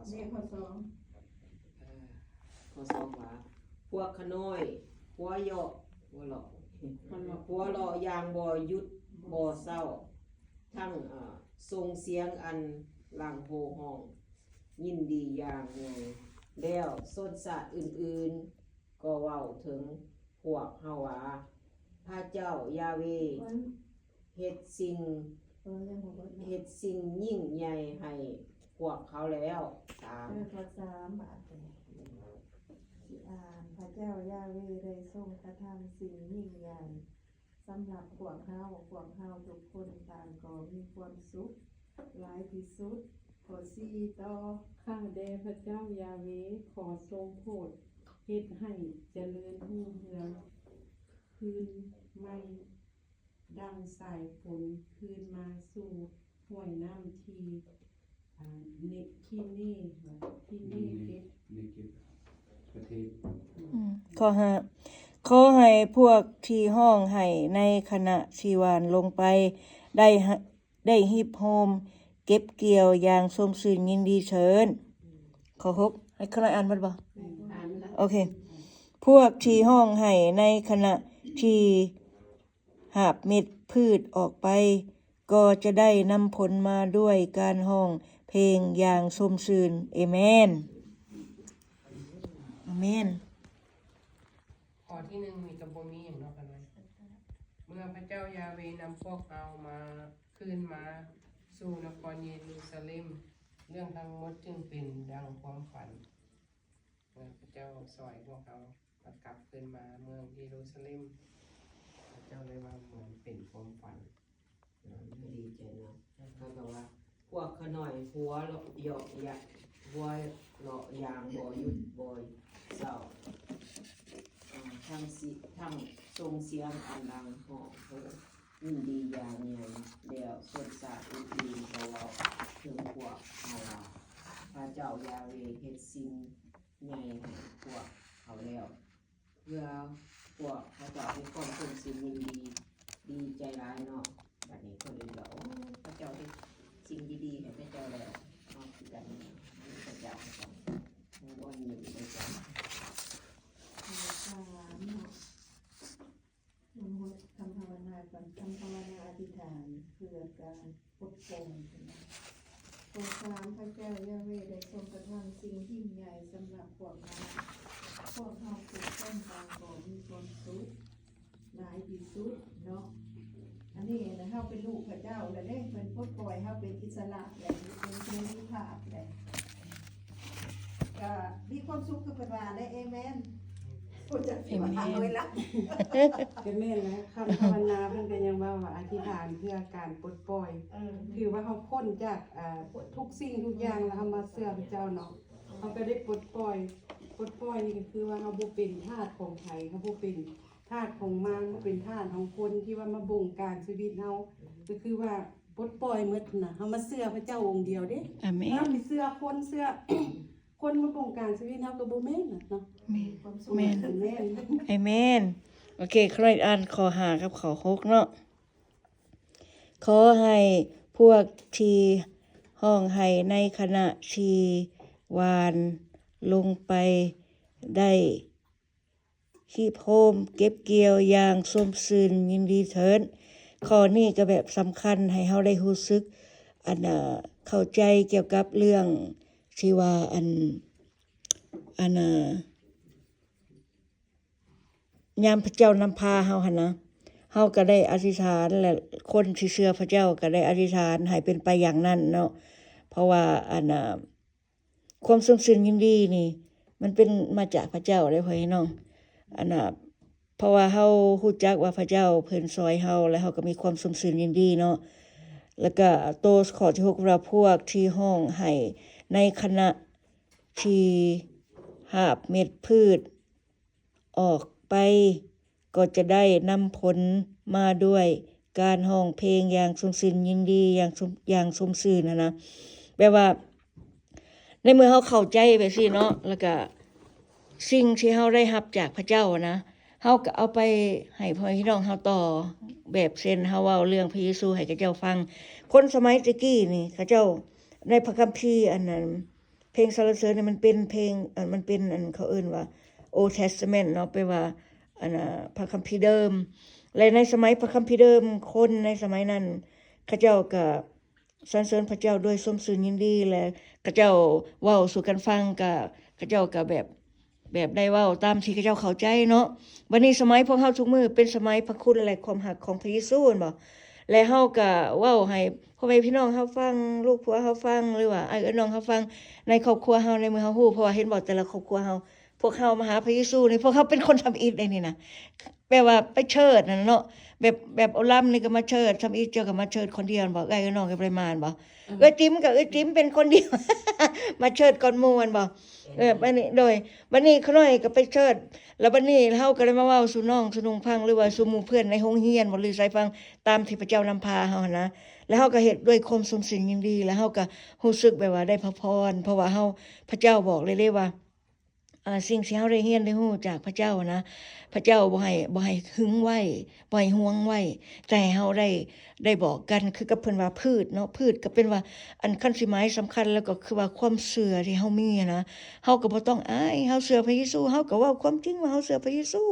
ເລກຂໍ້ສອງ ເອີ ຂໍ້ສອງວ່າ ພວກຂ້ານ້ອຍຫົວເຍາະ ຫົວເລາະ ຫົວເລາະ ຫົວເລາະຢ່າງບໍ່ຢຸດບໍ່ເຊົາ ທັງ ເອີ ສົ່ງສຽງອັນລັງໂຫ່ຮ້ອງຍິນດີຢ່າງໃຫຍ່ ແລ້ວຊົນຊາດອື່ນໆ ກໍເວົ້າເຖິງພວກເຮົາວ່າ ພະເຈົ້າຢາເວ ເຮັດສິ່ງ ເອີ ຍັງບໍ່ເບິດເນາະ ເຮັດສິ່ງຍິ່ງໃຫຍ່ໃຫ້ພວກເຂົາແລ້ວ. ສາມ ເອີ ຂໍ້ສາມ ບາດນີ້ຊິອ່ານ ພະເຈົ້າຢາເວໄດ້ຊົງກະທຳສິ່ງຍິ່ງໃຫຍ່ສຳລັບພວກເຮົາ, ພວກເຮົາທຸກຄົນຕ່າງກໍມີຄວາມສຸກຫຼາຍທີ່ສຸດ. ຂໍ້ສີ່ ຕໍ່ ຂ້າແດ່ພະເຈົ້າຢາເວ, ຂໍຊົງໂຜດເຮັດໃຫ້ຈະເລີນຮຸ່ງເຮືອງຄືນໃໝ່ ດັ່ງສາຍຝົນຄືນມາສູ່ຫ້ວຍນ້ຳທີ່ ອາ ເນ ຄີເນ ທີ່ເນເກັບ ເນເກັບ ປະເທດ ອືມ ຂໍ້ຫ້າ ຂໍໃຫ້ພວກທີ່ຮ້ອງໄຫ້ໃນຂະນະທີ່ຫວ່ານລົງໄປ ໄດ້ ໄດ້ຮີບໂຮມເກັບກ່ຽວຢ່າງຊົມຊື່ນຍິນດີເທີ້ນ. ຂໍ້ຫົກ ໃຫ້ຂ້ານ້ອຍອ່ານໝົດບໍ່? ອ່ານແລ້ວ ໂອເຄ ພວກທີ່ຮ້ອງໄຫ້ໃນຂະນະທີ່ຫາບເມັດພືດອອກໄປ ກໍຈະໄດ້ນຳຜົນມາດ້ວຍການຮ້ອງເພງຢ່າງຊົມຊື່ນ. ເອເມນ ເອເມນ. ຂໍ້ທີໜຶ່ງນີ້ກໍບໍ່ມີຫຍັງເນາະ ຂ້ານ້ອຍ. ເມື່ອພະເຈົ້າຢາເວນຳພວກເຮົາມາ ຄືນມາສູ່ນະຄອນເຢຣູຊາເລັມ, ເລື່ອງທັງໝົດຈຶ່ງເປັນດັ່ງຄວາມຝັນ. ເມື່ອພະເຈົ້າຊ່ອຍພວກເຮົາກັບຄືນມາເມືອງເຢຣູຊາເລັມ, ພະເຈົ້າໄດ້ວ່າເໝືອນເປັນຄວາມຝັນ. ດີໃຈເນາະ. ເຂົາກໍວ່າ ພວກຂ້ານ້ອຍຫົວເລາະເຍາະຢະ ຫົວເລາະຢ່າງບໍ່ຢຸດບໍ່ເຊົາ, ທັງຊິ ທັງສົ່ງສຽງອັນດັງຮ້ອງໂຮ ຍິນດີຢ່າງໃຫຍ່, ແລ້ວຊົນຊາດອື່ນໆກໍເວົ້າເຖິງພວກເຮົາວ່າ ພະເຈົ້າຢາເວເຮັດສິ່ງໃຫຍ່ໃຫ້ພວກເຂົາແລ້ວ. ເພື່ອພວກເຂົາເຈົ້າມີຄວາມຊົມຊື່ນຍິນດີ ດີໃຈຫຼາຍເນາະ. ບັດນີ້ເພິ່ນເຫັນວ່າ ໂອ້ ເຂົາເຈົ້າເຮັດສິ່ງດີໆໃຫ້ເຂົາເຈົ້າແລ້ວເນາະ, ຄືກັນເຂົາເຈົ້າກໍຕ້ອງມ່ວນຢູ່ນຳກັນ. ຂໍ້ສາມເນາະ ທັງຫົວຄຳພາວະນາ ຄຳພາວະນາອະທິຖານເພື່ອການປົດປ່ອຍ. ຂໍ້ສາມ ພະເຈົ້າຢາເວໄດ້ຊົງກະທຳສິ່ງຍິ່ງໃຫຍ່ສຳລັບພວກເຮົາ, ພວກເຮົາທຸກຄົນຕ່າງກໍມີຄວາມສຸກຫຼາຍທີ່ສຸດເນາະ. ອັນນີ້ນະ ເຮົາເປັນລູກພະເຈົ້າແລ້ວເດ້, ເພິ່ນປົດປ່ອຍເຮົາເປັນອິດສະຫຼະແລ້ວ, ເປັນເສລີພາບແລ້ວ. ກະມີຄວາມສຸກຄືເພິ່ນວ່າແຫຼະ. ເອເມນ. ເອເມນ. ເອີຍລະ ກະແມ່ນແຫຼະ, ຄຳພາວະນາເພິ່ນກະຍັງເວົ້າວ່າ ອະທິຖານເພື່ອການປົດປ່ອຍ. ເອີ ຖືວ່າເຮົາພົ້ນຈາກ ອາ ທຸກສິ່ງທຸກຢ່າງ ແລ້ວເຮົາມາເຊື່ອພະເຈົ້າເນາະ, ເຮົາກະໄດ້ປົດປ່ອຍ. ປົດປ່ອຍນີ້ກະຄືວ່າເຮົາບໍ່ເປັນທາດຂອງໃຜ, ເຮົາບໍ່ເປັນທາດຂອງມານ, ບໍ່ເປັນທາດຂອງຄົນທີ່ວ່າມາບົງການຊີວິດເຮົາ, ກະຄືວ່າ ປົດປ່ອຍໝົດນະ. ເຮົາມາເຊື່ອພະເຈົ້າອົງດຽວເດ້. ອາເມນ. ເຮົາຊິເຊື່ອຄົນ ເຊື່ອຄົນມາບົງການຊີວິດເຮົາກະບໍ່ແມ່ນນະເນາະ. ແມ່ນ ແມ່ນ ອາເມນ. ໂອເຄ ຂ້ອຍອ່ານຂໍ້ຫ້າກັບຂໍ້ຫົກເນາະ. ຂໍໃຫ້ພວກທີ່ຮ້ອງໄຫ້ໃນຂະນະທີ່ຫວ່ານລົງໄປໄດ້ ຮີບໂຮມເກັບກ່ຽວຢ່າງຊົມຊື່ນຍິນດີເທີ້ນ. ຂໍ້ນີ້ກະແບບສຳຄັນໃຫ້ເຮົາໄດ້ຮູ້ສຶກ ອັນ ເຂົ້າໃຈກ່ຽວກັບເລື່ອງທີ່ວ່າ ອັນ ອັນ ຍາມພະເຈົ້ານຳພາເຮົາຫັ້ນນະ, ເຮົາກະໄດ້ອະທິຖານ ແລະ ຄົນທີ່ເຊື່ອພະເຈົ້າກະໄດ້ອະທິຖານໃຫ້ເປັນໄປຢ່າງນັ້ນເນາະ. ເພາະວ່າ ອັນ ຄວາມຊົມຊື່ນຍິນດີນີ້ ມັນເປັນມາຈາກພະເຈົ້າເດ້ ພໍ່ແມ່ພີ່ນ້ອງ. ອັນນ່າ ເພາະວ່າເຮົາຮູ້ຈັກວ່າພະເຈົ້າເພິ່ນຊ່ອຍເຮົາ ແລະ ເຮົາກໍມີຄວາມຊົມຊື່ນຍິນດີເນາະ. ແລ້ວກໍໂຕຂໍ້ທີຫົກວ່າ ພວກທີ່ຮ້ອງໄຫ້ໃນຂະນະທີ່ຫາບເມັດພືດ ອອກໄປ ກໍຈະໄດ້ນຳຜົນມາດ້ວຍການຮ້ອງເພງຢ່າງຊົມຊື່ນຍິນດີ ຢ່າງຊົມ ຢ່າງຊົມຊື່ນຫັ້ນນະ. ແບບວ່າ ໃນເມື່ອເຮົາເຂົ້າໃຈແບບຊີ້ເນາະ ແລ້ວກະສິ່ງທີ່ເຮົາໄດ້ຮັບຈາກພະເຈົ້າຫັ້ນນະ ເຮົາກະເອົາໄປໃຫ້ພໍ່ແມ່ພີ່ນ້ອງເຮົາຕໍ່. ແບບເຊັ່ນ ເຮົາເວົ້າເລື່ອງພະເຢຊູໃຫ້ເຂົາເຈົ້າຟັງ, ຄົນສະໄໝແຕ່ກີ້ນີ້ ເຂົາເຈົ້າ ໃນພະຄຳພີອັນນັ້ນ ເພງສັນລະເສີນນີ້ມັນເປັນເພງ ເອີ ມັນເປັນອັນເຂົາເອີ້ນວ່າ Old Testament ເນາະ ແປວ່າອັນນ່າພະຄຳພີເດີມ ແລະ ໃນສະໄໝພະຄຳພີເດີມ ຄົນໃນສະໄໝນັ້ນເຂົາເຈົ້າກະສັນເສີນພະເຈົ້າດ້ວຍຊົມຊື່ນຍິນດີ ແລະ ເຂົາເຈົ້າເວົ້າສູ່ກັນຟັງ ກະເຂົາເຈົ້າກະແບບ ແບບໄດ້ເວົ້າຕາມທີ່ເຂົາເຈົ້າເຂົ້າໃຈເນາະ. ບັດນີ້ສະໄໝພວກເຮົາທຸກມື້ເປັນສະໄໝພະຄຸນ ແລະ ຄວາມຮັກຂອງພະເຢຊູແມ່ນບໍ່? ແລະ ເຮົາກະເວົ້າໃຫ້ພໍ່ແມ່ພີ່ນ້ອງເຮົາຟັງ ລູກຜົວເຮົາຟັງ ຫຼືວ່າອ້າຍເອື້ອຍນ້ອງເຮົາຟັງ ໃນຄອບຄົວເຮົາ ໃນເມື່ອເຮົາຮູ້ ເພາະວ່າເຫັນບໍ່ ແຕ່ລະຄອບຄົວເຮົາ ພວກເຮົາມາຫາພະເຢຊູນີ້ ພວກເຮົາເປັນຄົນທຳອິດໃດນີ້ນະ ແປວ່າໄປເຊີດຫັ້ນເນາະ ແບບ ແບບໂອລຳນີ້ກໍມາເຊີດ ທຳອິດເຈົ້າກໍມາເຊີດຄົນດຽວແມ່ນບໍ່? ເອື້ອຍກັບນ້ອງກໍບໍ່ໄດ້ມາແມ່ນບໍ່? ເອື້ອຍຕິມກໍເອື້ອຍຕິມເປັນຄົນດຽວ ມາເຊີດກ່ອນໝູ່ແມ່ນບໍ່? ເອີ ບັດນີ້ ໂດຍ ບັດນີ້ຂະນ້ອຍກໍໄປເຊີດ ແລ້ວບັດນີ້ເຮົາກໍໄດ້ມາເວົ້າສູ່ນ້ອງສູ່ນຸ່ງຟັງ ຫຼືວ່າສູ່ໝູ່ເພື່ອນໃນໂຮງຮຽນບໍ່ ຫຼືໃສຟັງ ຕາມທີ່ພະເຈົ້ານຳພາເຮົາຫັ້ນນະ ແລ້ວເຮົາກໍເຮັດດ້ວຍຄວາມຊົມຊື່ນຍິນດີ ແລ້ວເຮົາກໍຮູ້ສຶກແບບວ່າໄດ້ພະພອນ ເພາະວ່າເຮົາ ພະເຈົ້າບອກເລີຍເດ້ວ່າ ອ່າ ສິ່ງທີ່ເຮົາໄດ້ຮຽນໄດ້ຮູ້ຈາກພະເຈົ້ານະ ພະເຈົ້າບໍ່ໃຫ້ ບໍ່ໃຫ້ຫຶງໄວ້ ບໍ່ໃຫ້ຫວງໄວ້ ແຕ່ໃຫ້ເຮົາໄດ້ ໄດ້ບອກກັນ ຄືກັບເພິ່ນວ່າພືດເນາະ ພືດກໍເປັນວ່າ ອັນຄັນຊິໝາຍສຳຄັນແລ້ວກໍຄືວ່າຄວາມເຊື່ອທີ່ເຮົາມີຫັ້ນນະ ເຮົາກໍບໍ່ຕ້ອງອາຍ ເຮົາເຊື່ອພະເຢຊູ ເຮົາກໍເວົ້າຄວາມຈິງວ່າເຮົາເຊື່ອພະເຢຊູ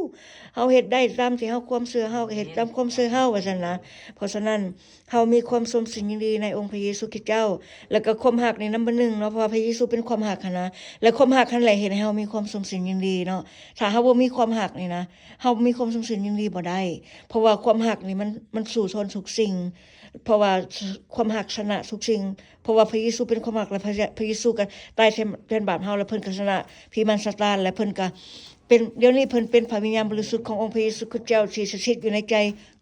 ເຮົາເຮັດໄດ້ຕາມທີ່ເຮົາຄວາມເຊື່ອ ເຮົາກໍເຮັດຕາມຄວາມເຊື່ອເຮົາ ວ່າຊັ້ນນະ ເພາະສະນັ້ນ ເຮົາມີຄວາມຊົມຊື່ນຍິນດີໃນອົງພະເຢຊູຄຣິດເຈົ້າ ແລ້ວກໍຄວາມຮັກນີ້ນຳເບີໜຶ່ງເນາະ ເພາະວ່າພະເຢຊູເປັນຄວາມຮັກຫັ້ນນະ ແລະ ຄວາມຮັກຫັ້ນແຫຼະເຮັດໃຫ້ເຮົາມີຄວາມຊົມຊື່ນຍິນດີເນາະ ຖ້າເຮົາບໍ່ມີຄວາມຮັກນີ້ນະ ເຮົາມີຄວາມຊົມຊື່ນຍິນດີບໍ່ໄດ້ ເພາະວ່າຄວາມຮັກນີ້ມັນ ມັນສູ້ຊົນທຸກສິ່ງ ເພາະວ່າຄວາມຮັກຊະນະທຸກສິ່ງ ເພາະວ່າພະເຢຊູເປັນຄວາມຮັກ ແລະ ພະ ພະເຢຊູກໍຕາຍແທນ ແທນບາບເຮົາ ແລະ ເພິ່ນກໍຊະນະຜີມານຊາຕານ ແລະ ເພິ່ນກໍ ເປັນ ດຽວນີ້ເພິ່ນເປັນພະວິນຍານບໍລິສຸດຂອງອົງພະເຢຊູຄຣິດເຈົ້າທີ່ສະຖິດຢູ່ໃນໃຈ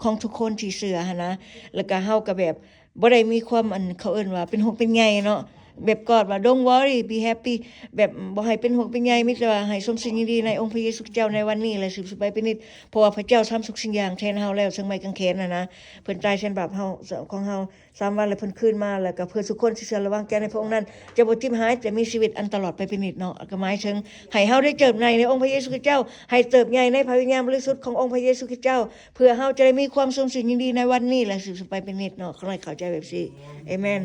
ຂອງທຸກຄົນທີ່ເຊື່ອຫັ້ນນະ ແລ້ວກະເຮົາກະແບບບໍ່ໄດ້ມີຄວາມ ອັນ ເຂົາເອີ້ນວ່າເປັນຫ່ວງເປັນໃຍເນາະ ແບບກອດວ່າ Don't worry, be happy ແບບບໍ່ໃຫ້ເປັນຫ່ວງເປັນໃຍ ມີແຕ່ວ່າໃຫ້ຊົມຊື່ນຍິນດີໃນອົງພະເຢຊູຄຣິດເຈົ້າໃນວັນນີ້ ແລະ ສືບຕໍ່ໄປເປັນນິດ ເພາະວ່າພະເຈົ້າຊຳທຸກສິ່ງຢ່າງແທນເຮົາແລ້ວ ເຊິ່ງໄມ້ກາງແຂນຫັ້ນນະ ເພິ່ນຕາຍແທນບາບເຮົາ ຂອງເຮົາ ສາມວັນ ແລະ ເພິ່ນຄືນມາ ແລ້ວກໍເພື່ອທຸກຄົນທີ່ເຊື່ອ ແລະ ວາງໃຈໃນພະອົງນັ້ນ ຈະບໍ່ຈິບຫາຍ ແຕ່ມີຊີວິດອັນຕະຫຼອດໄປເປັນນິດເນາະ ກໍໝາຍເຖິງໃຫ້ເຮົາໄດ້ເຕີບໃຫຍ່ໃນອົງພະເຢຊູຄຣິດເຈົ້າ ໃຫ້ເຕີບໃຫຍ່ໃນພະວິນຍານບໍລິສຸດຂອງອົງພະເຢຊູຄຣິດເຈົ້າ ເພື່ອເຮົາຈະໄດ້ມີຄວາມຊົມຊື່ນຍິນດີໃນວັນນີ້ ແລະ ສືບຕໍ່ໄປເປັນນິດເນາະ ຂໍໃຫ້ເຂົ້າໃຈແບບຊີ້ ເອເມນ.